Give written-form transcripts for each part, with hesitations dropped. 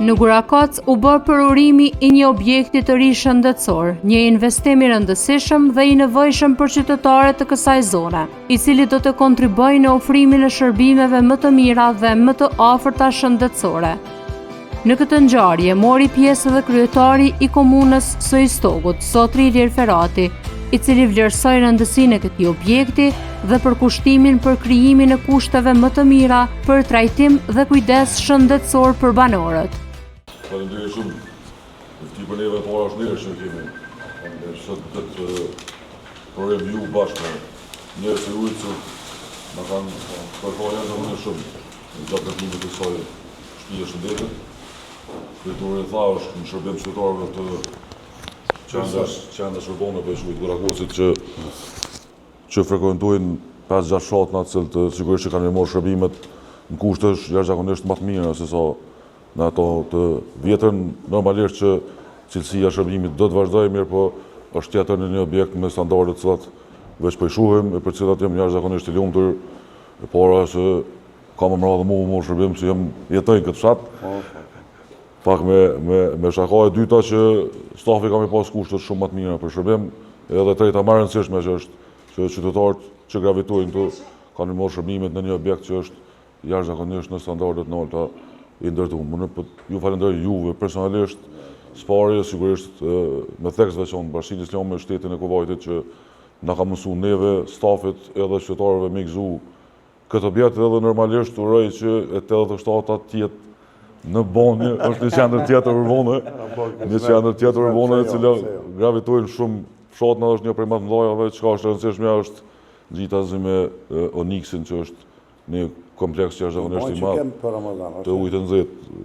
Në Gurakoc u bë përurimi i një objekti të ri shëndetësor, një investim i rëndësishëm dhe i nevojshëm për qytetarët e kësaj zone, i cili do të kontribuojë në ofrimin e shërbimeve më të mira dhe më të afërta shëndetësore. Në këtë ngjarje mori pjesë edhe kryetari i komunës së Istogut, zotri Ilir Ferati, i cili vlerësoi rëndësinë e këtij objekti dhe përkushtimin për krijimin e kushteve më të mira për trajtim dhe kujdes shëndetësor për banorët. Faleminderit shumë. Ti për neve para është nderë që kemi sot këtë program ju bashkë me njerëz të ujtë që na kanë përkrahur jashtëzakonisht shumë gjatë ndërtimit të kësaj shtëpie shëndetit. Kryetari tha është në shërbim qytetarëve të qendrës, qendrës urbane po e quaj Gurakocit që që frekuentojnë 5-6 fshatna të cilët sigurisht që kanë me marrë shërbimet në kushte jashtëzakonisht më të mira se sa në ato të vjetrën, normalisht që cilësia e shërbimit do të vazhdojë, mirëpo është tjetër në një objekt me standarde të cilat veç po i shohim e për të cilat jam jashtëzakonisht i lumtur. E para se ka më mradhë mu më shërbim që jam jetoj në këtë fshat. Po, po. Pak me, me, me shaka e dyta që stafi ka me pas kushtet shumë më të mira për shërbim, edhe treta më e rëndësishme që është që qytetarët që gravitojnë këtu kanë me marrë shërbimet në një objekt që është jashtëzakonisht në standarde të nalta i ndërtuar. Unë po ju falenderoj juve personalisht, s'pari sigurisht me theks veçantë Bashkësinë Islame shtetin e Kuvajtit që na ka mundësu neve, stafit edhe qytetarëve me gëzu këtë objekt edhe normalisht uroj që e 87-ta të jetë në Bonjë, është një qendër tjetër urbane, një qendër tjetër urbane e cila gravitojnë shumë fshatna është një prej më të mëdhajave, çka është e rëndësishme është ngjitazi me Oniksin që është Një kompleks që është zakonisht i madh. Të ujit të nxehtë.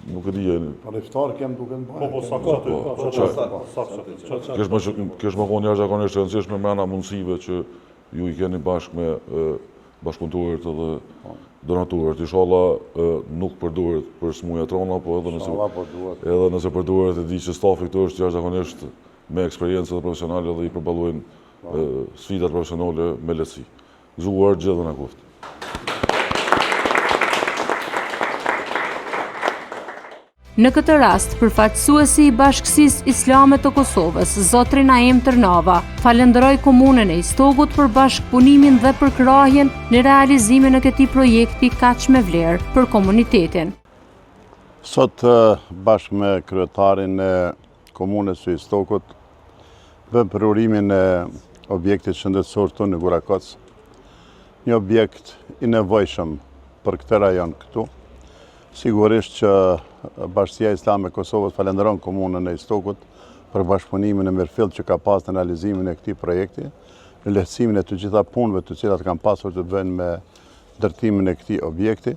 Nuk e di. Për iftar kem duke në bajë. Po, po, saktë aty. Po, po, saktë. Kish me konë jashtëzakonisht e rëndësishme mrena mundësive që ju i keni bashkë me bashkëpunëtorët edhe po. donatorët. Inshallah nuk përdoret për smuja trona, po edhe nëse edhe nëse përdoret e di që stafi këtu është jashtëzakonisht me eksperiencë dhe profesionale dhe i përballojnë po. sfidat profesionale me lehtësi. Gëzuar gjithë na koftë. Në këtë rast, përfaqësuesi i Bashkësisë Islame të Kosovës, zotri Naim Tërnava, falënderoi komunën e Istogut për bashkëpunimin dhe përkrahjen në realizimin e këtij projekti kaq me vlerë për komunitetin. Sot bashkë me kryetarin e Komunës së Istokut, bëmë përurimin e objektit shëndetësor këtu në Gurakoc, një objekt i nevojshëm për këtë rajon këtu. Sigurisht që Bashkësia Islame e Kosovës falënderon Komunën e Istokut për bashkëpunimin e mirëfilltë që ka pas në realizimin e këtij projekti, në lehtësimin e të gjitha punëve të cilat kanë pasur të bëjnë me ndërtimin e këtij objekti.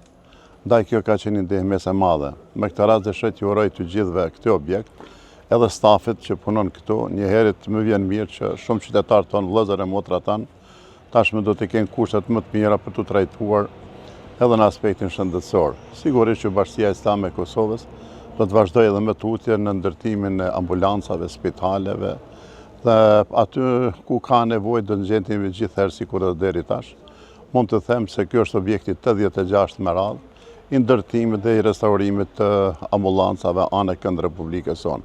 Ndaj kjo ka qenë një ndihmesë e madhe. Me këtë rast dëshiroj t'ju uroj të gjithëve këtë objekt, edhe stafit që punon këtu, njëherit më vjen mirë që shumë qytetarë tonë, vëllezër e motra tanë, tashmë do të kenë kushtet më të mira për t'u trajtuar edhe në aspektin shëndetësor. Sigurisht që Bashkësia Islame e Kosovës do të vazhdojë edhe më tutje në ndërtimin e ambulancave, spitaleve, dhe aty ku ka nevojë do të gjendemi gjithherë sikur edhe deri tash. Mund të them se ky është objekti 86 me radhë i ndërtimit dhe i restaurimit të ambulancave anë e kënd Republikës sonë.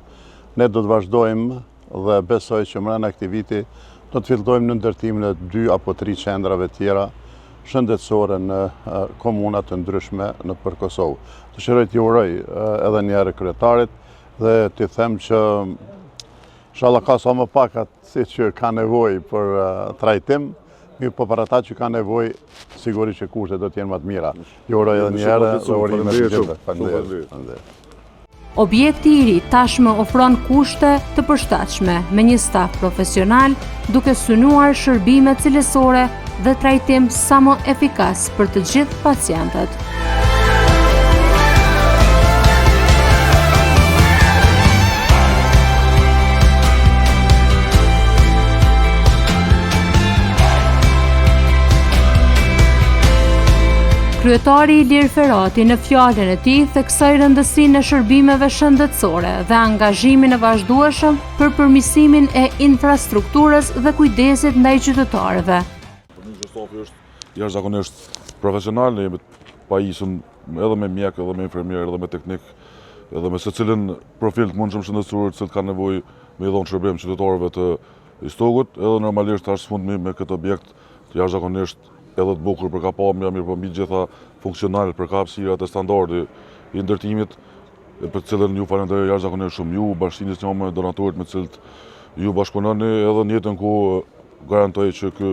Ne do të vazhdojmë dhe besoj që mrena këtij viti do të fillojmë në ndërtimin e dy apo tri qendrave tjera shëndetësore në komuna të ndryshme nëpër Kosovë. Dëshiroj t'i uroj edhe një herë kryetarit dhe t'i them që inshallah ka sa më pak atë që ka nevojë për trajtim, Mirëpo për ata që kanë nevojë, sigurisht që kushtet do të jenë më të mira. Ju uroj edhe një herë dhe urime të gjithëve. Faleminderit. Objekti i ri tashmë ofron kushte të përshtatshme me një staf profesional, duke synuar shërbime cilësore dhe trajtim sa më efikas për të gjithë pacientët. Kryetari Ilir Ferati në fjalën e tij theksoi rëndësinë e shërbimeve shëndetësore dhe angazhimin e vazhdueshëm për përmirësimin e infrastrukturës dhe kujdesit ndaj qytetarëve. Përndryshe stafi është jashtëzakonisht profesional, ne jemi të pajisur edhe me mjek, edhe me infermier, edhe me teknik. edhe me secilin profil të mundshëm shëndetësor të cilët kanë nevojë me i dhonë shërbim qytetarëve të Istogut, edhe normalisht tash së fundmi me këtë objekt të jashtëzakonisht edhe të bukur për ka pamja, mirëpo mbi të gjitha funksional për ka hapësirat e standardi i ndërtimit, e për të cilën ju falenderoj jashtëzakonisht shumë ju, bashkësinë islame, donatorët me të cilët ju bashkëpunoni, edhe në njëjtën kohë garantoj që ky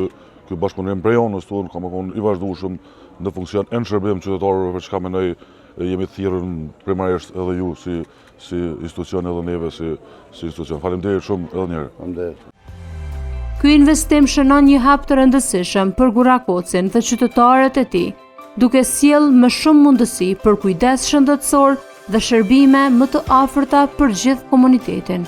ky bashkëpunim prej anës tonë ka me konë i vazhdueshëm në funksion e në shërbim qytetarëve për çka mendoj jemi të thirrur primarisht edhe ju si si institucion edhe neve si si institucion. Faleminderit shumë edhe një herë. Faleminderit. Ky investim shënon një hap të rëndësishëm për Gurrakocin dhe qytetarët e tij, duke sjellë më shumë mundësi për kujdes shëndetësor dhe shërbime më të afërta për gjithë komunitetin.